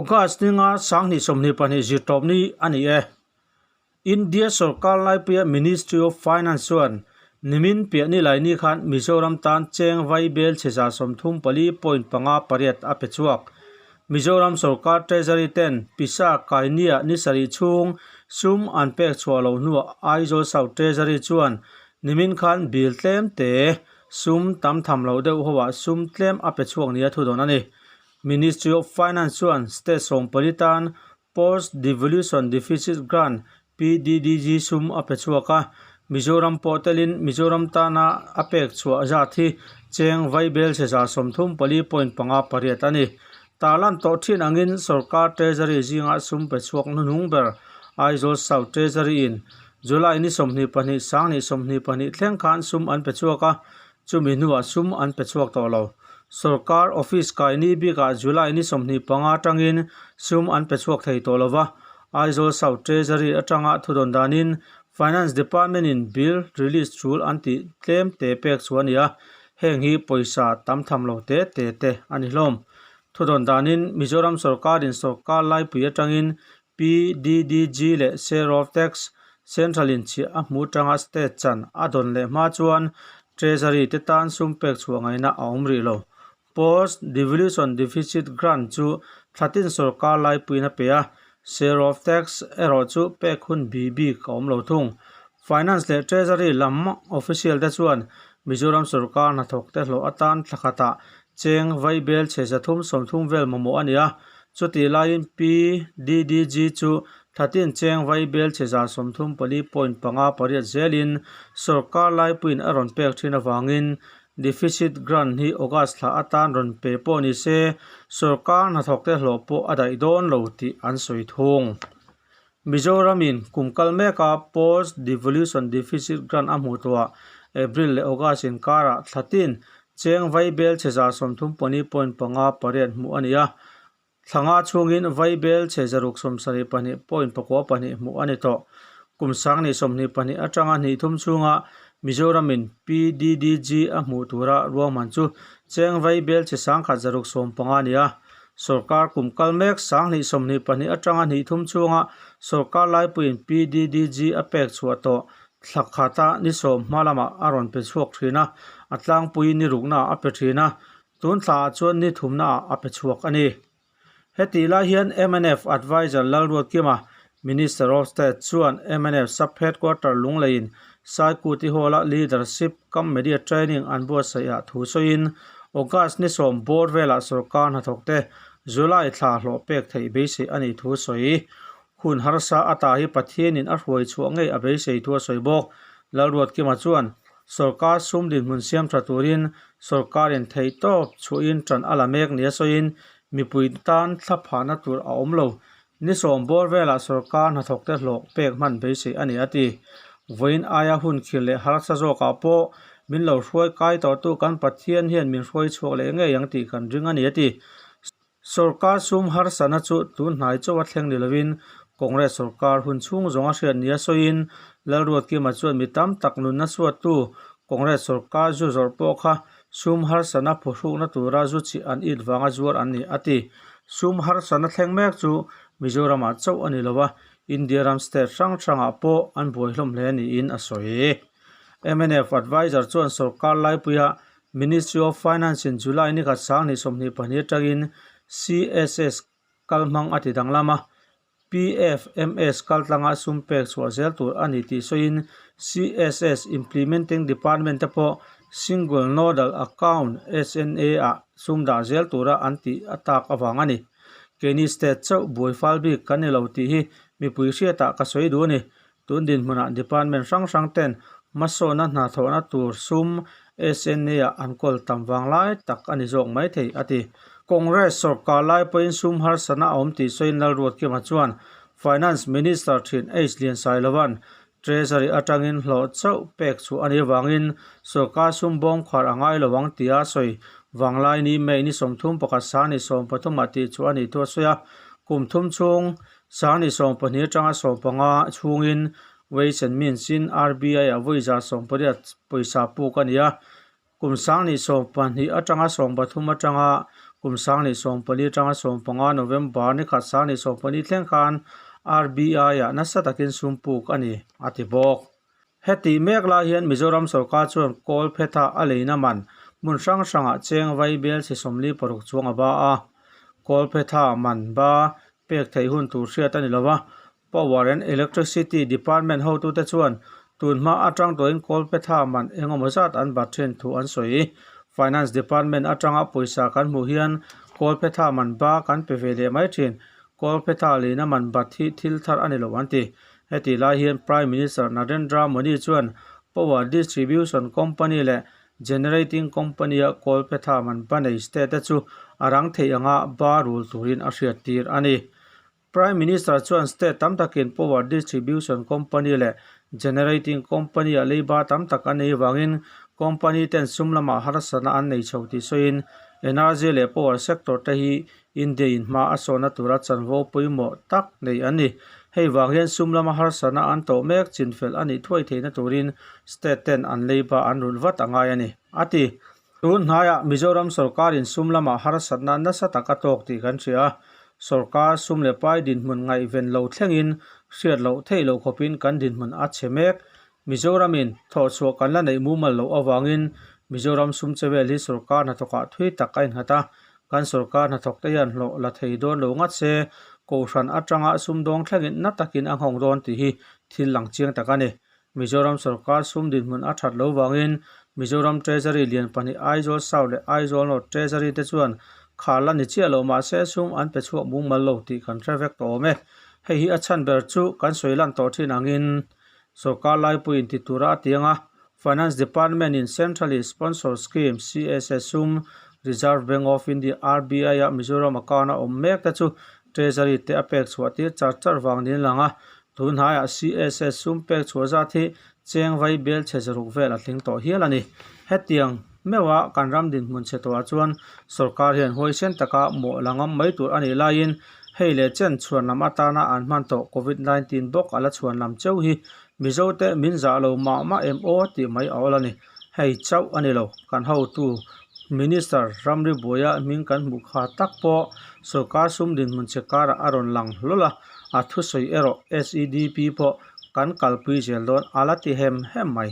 August ninga 2022 zirtawpni a ni e. India sorkar laipuia Ministry of Finance chuan nimin piah nilaini khan Mizoram tan cheng vai bel chhe 34.58 a pe chhuak. Mizoram sorkar Treasury ten pisa kainia ni sarih chhung sum an pek chhuah loh hnuah Aizawl South Treasury chuan nimin khan bill tlem te sum tam tham loh deuh hoah sum tlem a pe chhuak nia thu dawn a ni. Ministry of Finance chuan state 14 tan Post Devolution Deficit Grant, PDDG, sum a pe chhuak a, Mizoram pawh telin Mizoram tana a pek chhuah zat hi cheng vaibel chhe 34.58 a ni. Tarlan tawh thin angin sorkar Treasury zinga sum pe chhuak hnuhnung ber Aizawl South Treasury in July ni 22 2022 thleng khan sum an pe chhuak a, chumi hnuah sum an pe chhuak tawh lo. Sorkar office kaini bikah July ni 25 atangin sum an pe chhuak thei tawh lova, Aizawl South Treasury atanga thudawn danin Finance Department in bill release tul an tih tlem te pek chu a ni a, heng hi pawisa tam tham lo te te te a ni hlawm. Thudawn danin Mizoram sorkarin sorkar laipui atangin PDDG leh Share of Tax Central in chhiah a hmu tanga state chan a dawn leh hma chuan Treasury te tan sum pek chhuah ngaihna a awm rih lo. Post Devolution Deficit Grant chu thlatin sorkar laipuiin a pe a, Share of Tax erawh chu pek hun bi bik a awm lo thung. Finance leh Treasury lam official te chuan Mizoram sorkar hnathawk te hlawh atan thla khatah cheng vaibel chhe 330 vel mamawh a ni a, chutih laiin PDDG chu thlatin cheng vaibel chhe 34.58 zelin sorkar laipuiin a rawn pek thin avangin deficit grant hi August thla atan rawn pe pawh ni se sorkar hnathawk te hlawh pawh a daih dawn lo tih an sawi thung. Mizoramin kum kal meka Post Devolution Deficit Grant a hmuh tawhah April leh August inkarah thlatin cheng vaibel chhe 34.58 hmuh a ni a, thla nga chhungin vaibel chhe 672.92 hmuh a ni tawh. Kum 2022 atanga hnih thum chhunga Mizoramin PDDG a hmuh tura ruahman chu cheng vaibel chhe 1,650 a ni a. Sorkar kum kal mek 2022 atanga hnih thum chhunga sorkar laipuiin PDDG a pek chhuah tawh thla khata ni sawm hma lamah a rawn pe chhuak thin a, a tlangpui ni ruknaah a pe thin a, tun thlaah chuan ni thumnaah a pe chhuak a ni. Hetih lai hian mnf Adviser Lalruatkima, Minister of State chuan mnf Sub-Headquarter Lungleiin Saikuti Hall-a Leadership cum Media Training an buatsaihah thu sawiin August ni sawm bawr velah sorkar hnathawkte July thla hlawh pek theih beisei a nih thu sawi. Hun harsa ata hi Pathianin a hruai chhuah ngei a beisei thu a sawi bawk. Lalruatkima chuan sorkar sum dinhmun siam tha turin sorkarin theihtawp chhuahin tan a la mek nia sawiin mipui tan thla phahna tur a awm lo. Ni sawm bawr velah sorkar hnathawkte hlawh pek hman beisei a ni a ti. Vawiin aia hun khir leh harsa zawkah pawh min lo hruai kai tawhtu kan Pathian hian min hruai chhuak leh ngei ang tih kan ring a ni a ti. Sorkar sum harsatna chu tun hnai chauh a thleng ni lovin Congress sorkar hun chhung zawng a hriat nia sawiin Lalruatkima chuan mi tam tak nunna suattu Congress sorkar zu zawrh pawh kha sum harsatna phuhrukna tura zu chih an it vanga zuar an ni a ti. Sum harsatna thleng mek chu Mizoramah chauh a ni lo a, India ram state hrang hrangah pawh an buai hlawm hle niin a sawi. Mnf adviser chuan sorkar laipuia Ministry of Finance in July ni khat 2022 atangin CSS kalhmang a ti danglam a, PFMS kaltlanga sum pek chhuah zel tur a ni tih sawiin CSS Implementing Department te pawh Single Nodal Account, SNA, ah sum dah zel tura an tih a tak avang a ni. Keini state chauh buai fal bik kan ni lo tih hi mipui hriatah ka sawi duh a ni. Tun dinhmunah department hrang hrang ten hmasawnna hnathawhna tur sum SNA ah an kawl tam vang lai tak a ni zawk mai thei, a ti. Congress sorkar lai pawhin sum harsatna a awm tih sawiin Lalruatkima chuan Finance Minister thin H Liansailova'n Treasury atangin hlawh chauh pek chhuah a nih avangin sorkar sum bawm khar a ngai lo ang tia sawi vanglai ni May ni 31 2030 ah tih chhuah a nih thu a sawi a, kum thum chhung 2020 atanga 15 chhungin Ways and Means in RBI ah vawi 180 pawisa puk a ni a, kum 2020 atanga 30 atanga Kum 2014 atanga 15 November ni khat 2014 thleng khan RBI-ah nasa takin sum puk a ni, a ti bawk. Heti mek lai hian Mizoram sorkar chuan kawl phetah a leina man hmun hrang hrangah cheng vai bel chhe 46 chuang a ba a. Kawl phetha man ba pek theih hun tur hriat a ni lo va, Power and Electricity Department hotute chuan tun hma atang tawhin kawl phetha man engemaw zat an bat thin thu an sawi. Finance Department atanga pawisa kan hmuh hian kawl phetha man ba kan pe ve leh mai thin. Kawl phetha leina man bat hi thil thar a ni lo an ti. Heti lai hian Prime Minister Narendra Modi chuan Power Distribution Company leh Generating Company-a kawl phetha man ba nei state-te chu a rang theih anga ba rul turin a hriattir a ni. Prime Minister chuan state tam takin Power Distribution Company leh Generating Company-a leiba tam tak an nei vangin company ten sum lamah harsatna an nei chho tih sawiin Energy leh Power sector te hi India in hma a sawhna tura chanvo pawimawh tak nei an ni. Hei vang hian sum lama harsatna an tawh mek chinfel a nih thuai theihna turin state ten an leiba an rulh vat a ngai a ni, a ti. Tun hnaiah Mizoram sorkarin sum lama harsatna nasa tak a tawk tih kan hria a, sorkar sum leh pai dinhmun ngaihven lo thlengin hriat loh theih loh khawpin kan dinhmun a chhe mek. Mizoramin thawhchhuah kan la neih mumal loh avangin Mizoram sum che vel hi sorkar hnathawkah thui tak a innghat a, kan sorkar hnathawkte hian hlawh la thei dawn lo ngat se, Kohhran atanga sumdawng thlengin na takin a nghawng dawn tih hi thil lang chiang tak a ni. Mizoram sorkar sum dinhmun a that lo vangin Mizoram Treasury lian pahnih Aizawl South leh Aizawl North Treasury te chuan khar la ni chiah lo mahse sum an pe chhuak mumal lo tih kan hre vek tawh awm e. Hei hi a chhan ber chu kan sawi lan tawh thin angin Sorkar laipuiin ti tura a tiang a, Finance Department in Centrally Sponsored Scheme, CSS, sum Reserve Bank of India, RBI, a Mizoram account a awm mek te chu Treasury te a pek chhuah tir char char vang niin lang a, tun hnaiah CSS sum pek chhuah zat hi cheng vai bel chhe zaruk vel a tling tawh hial a ni. Hetiang meuha kan ram dinhmun chhe tawhah chuan sorkar hian huaisen taka mawh la ngam mai tur a nih laiin Hei leh chen chhuan lam atana an hman tawh Covid 19 bawk a la chhuan lam cheu hi Mizote min zah lo mah mah em aw tih mai a awl a ni. Hei chauh a ni lo, kan hotu Minister ramri buaia hming kan hmuh kha tak pawh sorkar sum dinhmun che karah a rawn lang hlawl a, a thusawi erawh SEDP pawh kan kalpui zel dawn a la ti hem hem mai.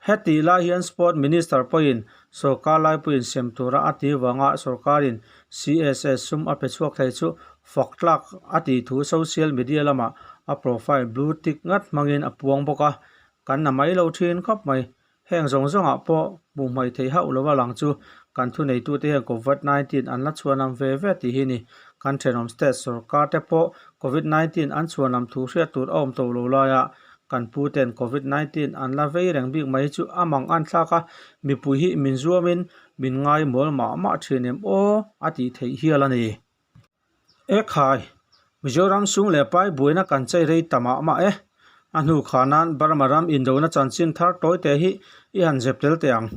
Hetih lai hian Sport Minister pawhin sorkar laipuiin sem tura a tih vanga sorkarin CSS sum a pe chhuak thei chu fak tlak a tih thu social media lamah a profile blue tick ngat hmangin a puang bawk a, kan na mai lo thin khawp mai. Heng zawng zawngah pawh hmuh hmaih theih hauh lova lang chu kan thuneitute hian Covid 19 an la chhuanam ve ve tih hi ni. Kan thenawm state sorkar te pawh Covid 19 an chhuanam thu hriat tur a awm tawh lo laia Kan pu ten Covid 19 an la vei reng bik mai chu a mang an thlak a, mipui hi min zuamin min ngai mawl mah mah thin em aw a tih theih hial a ni. Ekhai, Mizoram sum leh pai buaina kan chei rei ta mah mah e. A hnu kha nan Burma ram indona chanchin thar tawi te hi i han zep tel teh ang.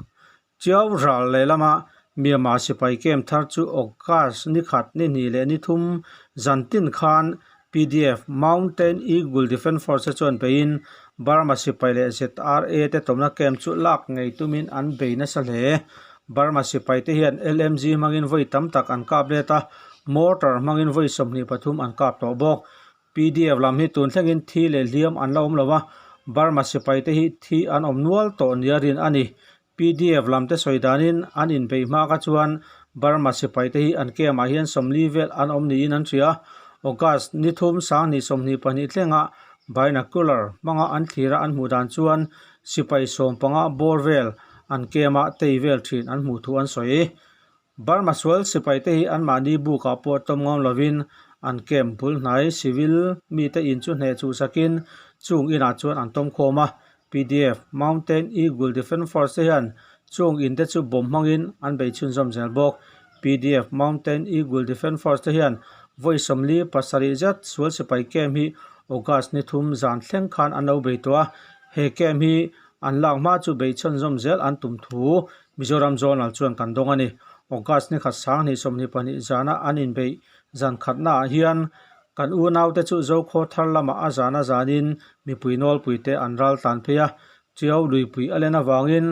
Chiau ral lehlama Myanmar sipai camp thar chu August ni khat, ni hnih leh ni thum zan tin khan PDF, Mountain Eagle Defence Force te chuan beiin Burma sipai leh ZRA te tawmna camp chu lak ngei tumin an bei nasa hle. Burma sipai te hian LMG hmangin vawi tam tak an kap let a, mortar hmangin vawi 23 an kap tawh bawk. PDF lam hi tun thlengin thi leh hliam an la awm lo a, Burma sipai te hi thi an awm nual tawh nia rin a ni. PDF lam te sawi danin an inbeih hma kha chuan Burma sipai te hi an camp ah hian 40 vel an awm niin an hria. August ni thum sanghnih 22 thlenga binocular hmanga an thlira an hmuh dan chuan sipai 15 bawr vel an camp ah tei vel thin an hmuh thu an sawi. Burma sual sipai te hi anmahni bukah pawh tawm ngam lovin an camp bul hnai civil mite in chu hneh chhuhsakin chung inah chuan an tawm khawm a. PDF, Mountain Eagle Defence Force te hian chung in te chu bomb hmangin an bei chhunzawm zel bawk. PDF, Mountain Eagle Defence Force te hian vawi 47 zet sual sipai camp hi August ni thum zan thleng khan an lo bei tawh a. He camp hi an lak hma chu bei chhunzawm zel an tum thu Mizoram Zonal chuan kan dawng a ni. August ni khat 2022 zana an inbeih zan khatnaah hian kan unaute chu Zokhaw thar lamah a zana zanin mipui nawlpuite an ral tlan phei a, Chiau luipui a len avangin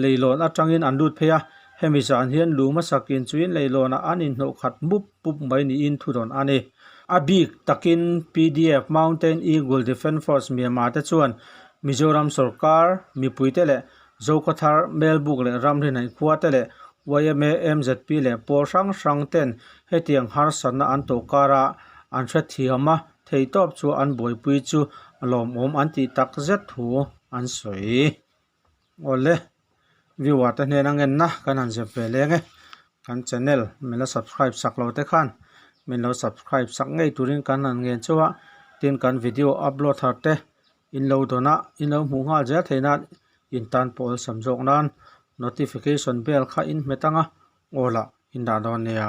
leilawn atangin an lut phei a, Hemi zan hian lu hmasak in chuin leilawnah an inhnawh khat mup pup mai niin thudawn a ni. A bik takin pdf Mountain Eagle Defence Force Myanmar te chuan Mizoram sorkar mipuite leh Zokhawthar, Melbuk leh Ramrinhaih khua te leh yma, mzp leh pawl hrang hrang ten hetiang harsatna an tawh kara an hrethiam a, theihtawp chu an buaipui chu lawmawm an tih tak zet thu an sawi. Awle, viewer te hnena ngenna kan han zep ve leng e. Kan channel min la subscribe sak lo te khan min lo subscribe sak ngei turin kan han ngen chauh a, tin kan video upload thar te in lo dawn a, in lo hmuh nghal zel theih nan in tan pawh awlsam zawk nan notification bell kha in hmet ang a, aw lah in dah dawn nia.